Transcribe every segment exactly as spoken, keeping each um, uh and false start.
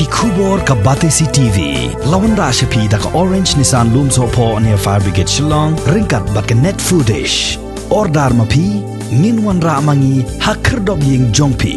Khubor ka Batesi T V la wanrah sha phi da ka Orange Nissan Lumsohphoh near Fire Brigade Shillong ryngkat bad ka Net Foodish. Order ma phi, ngin wanrah ma ngi ha khyrdop ïing jong phi.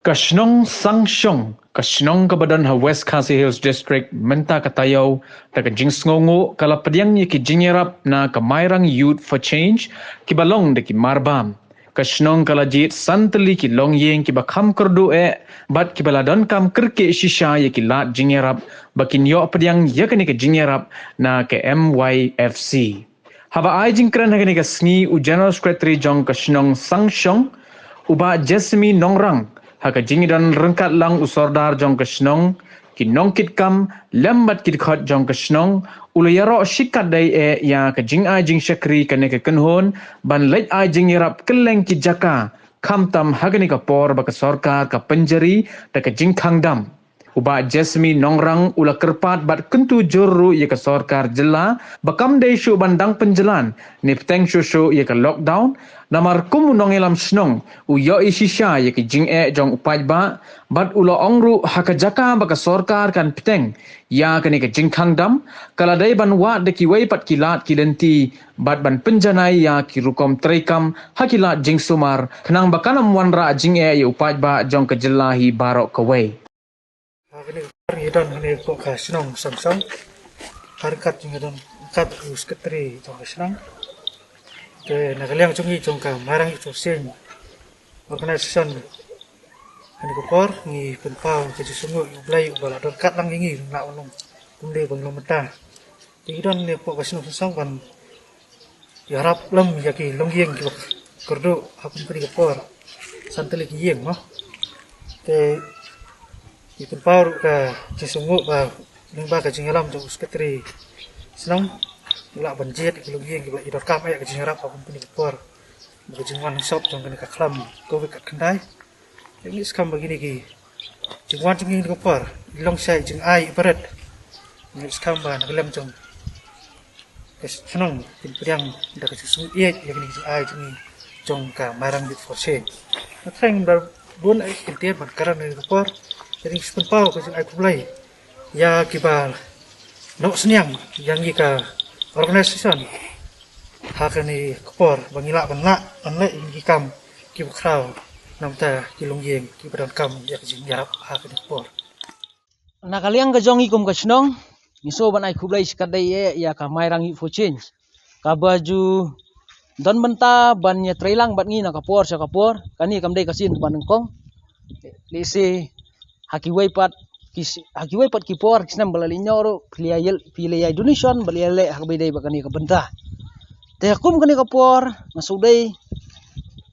Ka shnong Sangshong, ka shnong kaba don ha West Khasi Hills District, mynta ka taïew da ka jingsngewnguh ka la pdiang ïa ki jingïarap na ka Mairang Youth for Change, kiba long da ki marbam. Ka shnong ka la jied san tylli ki longïing kiba kham kyrduh eh bad kiba la donkam kyrkieh shisha ïa ki lad jingïarap ba kin ïoh pdiang ïa kane ka jingïarap na ka M Y F C. Haba ai jingkren ha kane ka sngi, u General Secretary jong ka shnong Sangshong, u Bah Jesemi Nongrang, ha ka jingïadon ryngkat lang u sordar jong ka shnong, ki nongkitkam lem bad ki dkhot jong ka shnong, u la ïaroh shikatdei eh ïa ka jingai jingshakri kane ka kynhun ban leit ai jingïarap kylleng ki jaka, khamtam ha kane ka por ba ka sorkar ka pynjari da ka jingkhang dam. U Bah Jesemi Nongrang u la kyrpad bad kyntu jur ruh ïa ka sorkar jylla ba kam dei shuh ban dang pynjlan ne bteng shuh shuh ïa ka lockdown, namar kum u nongïalam shnong u ïohi shisha ïa ka jingeh jong u paidbah, bad u la ong ruh ha ka jaka ba ka sorkar kan bteng ïa kane ka jingkhang dam, ka la dei ban wad da kiwei pat ki lad ki lynti bad ban pynjanai ïa ki rukom treikam ha ki lad jingsumar, khnang ba kan ym wanrah jingeh ïa u paidbah jong ka jylla hi baroh kawei. Ha kane ka por ngi don hangne hapoh ka shnong Sangshong, ha ryngkat jong ngi don ryngkat u Secretary jong ka shnong. Te na ka liang jong ngi jong ka Mairang Youth for Change Organization, hangne ka por ngi pynpaw ka jingsngewnguh ïa U Blei uba la don ryngkat lang ïa ngi, ngi lah ban long kumne ba ngi long mynta. Te ngi don hangne hapoh ka shnong Sangshong ban ïarap lem ïa ki longïing kiba kyrduh ha kum kane ka por, san tylli ki ïing mo. Te ngi pynpaw ruh ka jingsngewnguh ba lyngba ka jingïalam jong u Secretary shnong, u lah ban jied ïa ki longïing kiba la i donkam eh ka jingïarap ha kum kane ka por, ba ka jingwan sop jong kane ka khlam Covid khatkhyndai. Te ngi skhem ba kine ki jingwan jong ngi kane ka por, i long shai jingai i barit. Ngi skhem ba na ka liang jong ka shnong kin pdiang da ka jingsngew ïeit ïa kine ki jingai jong ngi jong ka Mairang Youth for Change. Nga kyrpad ba bun ai kin tied ban kren ha kane ka por, te ngi pynpaw ka jingai khublei ïa kiba noh synñiang ïa ngi ka organization ha kane ka por ba ngi lah ban lah ban leh ïa ki kam kiba khraw na ka bynta ki longïing kiba donkam ïa ka jingïarap ha kane ka por. Na ka liang ka jong ngi kum ka shnong, ngi sngew ban ai khublei shikatdei eh ïa ka Mairang Youth for Change, kaba ju don bynta ban ïatreilang bad ngi na ka por sha ka por. Kane kam dei ka sien kaba nyngkong. Lehse ha kiwei pat ki s-, ha kiwei pat ki por ki snem ba la leit noh ruh phi la ïa, phi la ïa donation ba la ïa leh ha kaba ïadei bad kane ka bynta. Te kum kane ka por nga sngewdei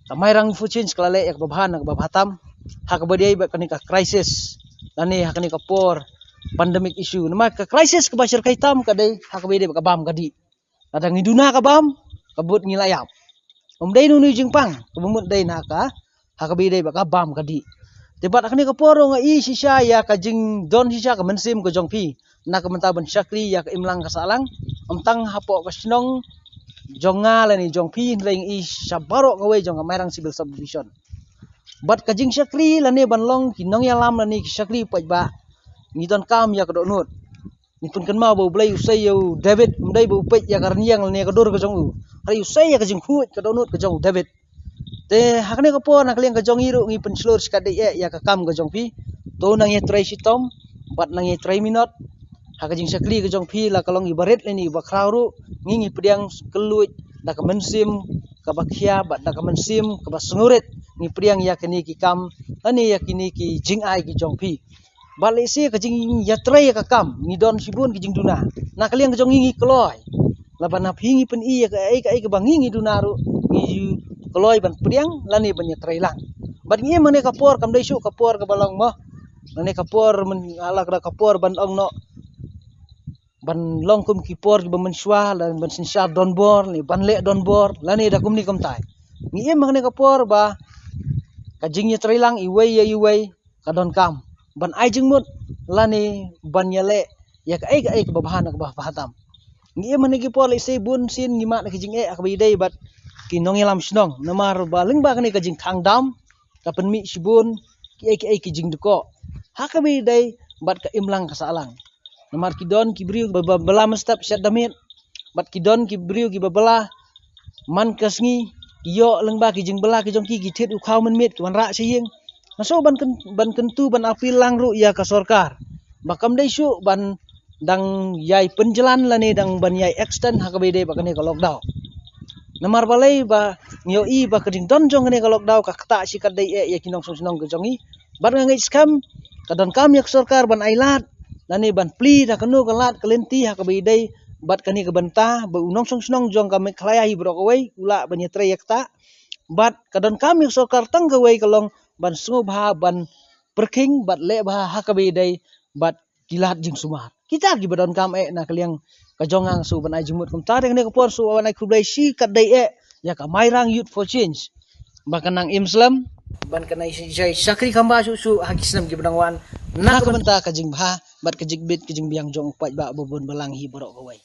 ka Mairang Youth for Change ka la leh ïa kaba bha na kaba bha tam ha kaba ïadei bad kane ka crisis lane ha kane ka por pandemic issue. Namar ka crisis kaba shyrkhei tam ka dei ha kaba ïadei bad ka bam ka dih. Lada ngi duna ka bam, ka mut ngi la ïap. Ym dei na une u jingpang, kaba mut dei na ka, ha kaba ïadei bad ka bam ka dih. Te bad ha kane ka por ruh nga i shisha ïa ka jingdon shisha ka mynsiem ka jong phi na ka bynta ban shakri ïa ka imlang ka sahlang, ym tang hapoh ka shnong jong nga lane jong phi, hynrei nga i sha baroh kawei jong ka Mairang Civil Subdivision. Bad ka jingshakri lane ban long ki nongïalam lane ki shakri paidbah, ngi donkam ïa ka dohnud. Ngi pynkynmaw ba U Blei u sei ïa u David, ym dei ba u peit ïa ka rynïeng lane ka dur ka jong u, hynrei u sei ïa ka jingkhuid ka dohnud ka jong u David. Te ha kane ka por na ka liang ka jong ngi ruh ngi pynshlur shikatdei eh ïa ka kam ka jong phi. To nang ïatrei shitom bad nang ïatrei minot ha ka jingshakri ka jong phi, la ka long iba rit lane iba khraw ruh, ngi ngi pdiang kylluid da ka mynsiem kaba khia bad da ka mynsiem kaba sngewrit, ngi pdiang ïa kine ki kam lane ïa kine ki jingai ki jong phi. Bad lehse ka jingïatrei ïa ka kam ngi don shibun ki jingduna. Na ka liang ka jong ngi ngi kloi. Laba na phi ngi pyni ïa kaei kaei kaba ngi ngi duna ruh ngi kloi ban pdiang lane ban ïatrei lang. Bad ngi im ha kane ka por kam dei shuh ka por kaba long mo, lane ka por myn-, la ka por ban ong noh, ban long kum ki por kiba mynshuwa, lane ban synshar donbor lane ban leh donbor lane da kumne kumtai. Ngi im ha kane ka por ba ka jingïatrei lang iwei ïa iwei ka donkam ban ai jingmut lane ban ïaleh ïa kaei kaei kaba bha na kaba bha tam. Ngi im ha kine ki por lehse bun sien ngi mad na ki jingeh ha kaba ïadei bad ki nongïalam shnong, namar ba lyngba kane ka jingkhang dam ka pynmih shibun kiei kiei ki jingdkoh ha kaba ïadei bad ka imlang ka sahlang. Namar ki don ki briew ba, ba bylla mynstep shet da miet, bad ki don ki briew kiba bylla man ka sngi, ki ïoh lyngba ki jingbylla ki jong ki, ki thied u khaw mynmiet, ki wanrah sha ïing. Nga sngew ban kyn-, ban kyntu, ban appeal lang ruh ïa ka sorkar ba kam dei shuh ban dang ïai pynjlan lane dang ban ïai extend ha kaba ïadei bad kane ka lockdown. Namar balei? Ba ngi ïohi ba ka jingdon jong kane ka lockdown ka ktah shi katdei eh ïa ki nongshong shnong ka jong ngi. Bad nga ngeit skhem ka donkam ïa ka sorkar ban ailad lane ban plie da kano ka lad ka lynti ha kaba ïadei bad kane ka bynta ba u nongshong shnong jong ka Meghalaya hi baroh kawei u lah ban ïatrei ïa ktah. Bad ka donkam ïa ka sorkar tang kawei ka long ban sngewbha ban pyrkhing bad leh bha ha kaba ïadei bad ki lad jingsumar. Kita kiba donkam eh na ka liang ka jong nga, nga sngew ban ai jingmut kumta. Te kane ka por sngew ban ai khublei shi katdei eh ïa ka Mairang Youth for Change ba kan nang im slem, ban kan ai shai shakri kham bha shuh shuh ha ki snem kiba dang wan na ka bynta ka jingbha bad ka jingbit ka jingbiang jong u paidbah ba bun balang hi baroh kawei.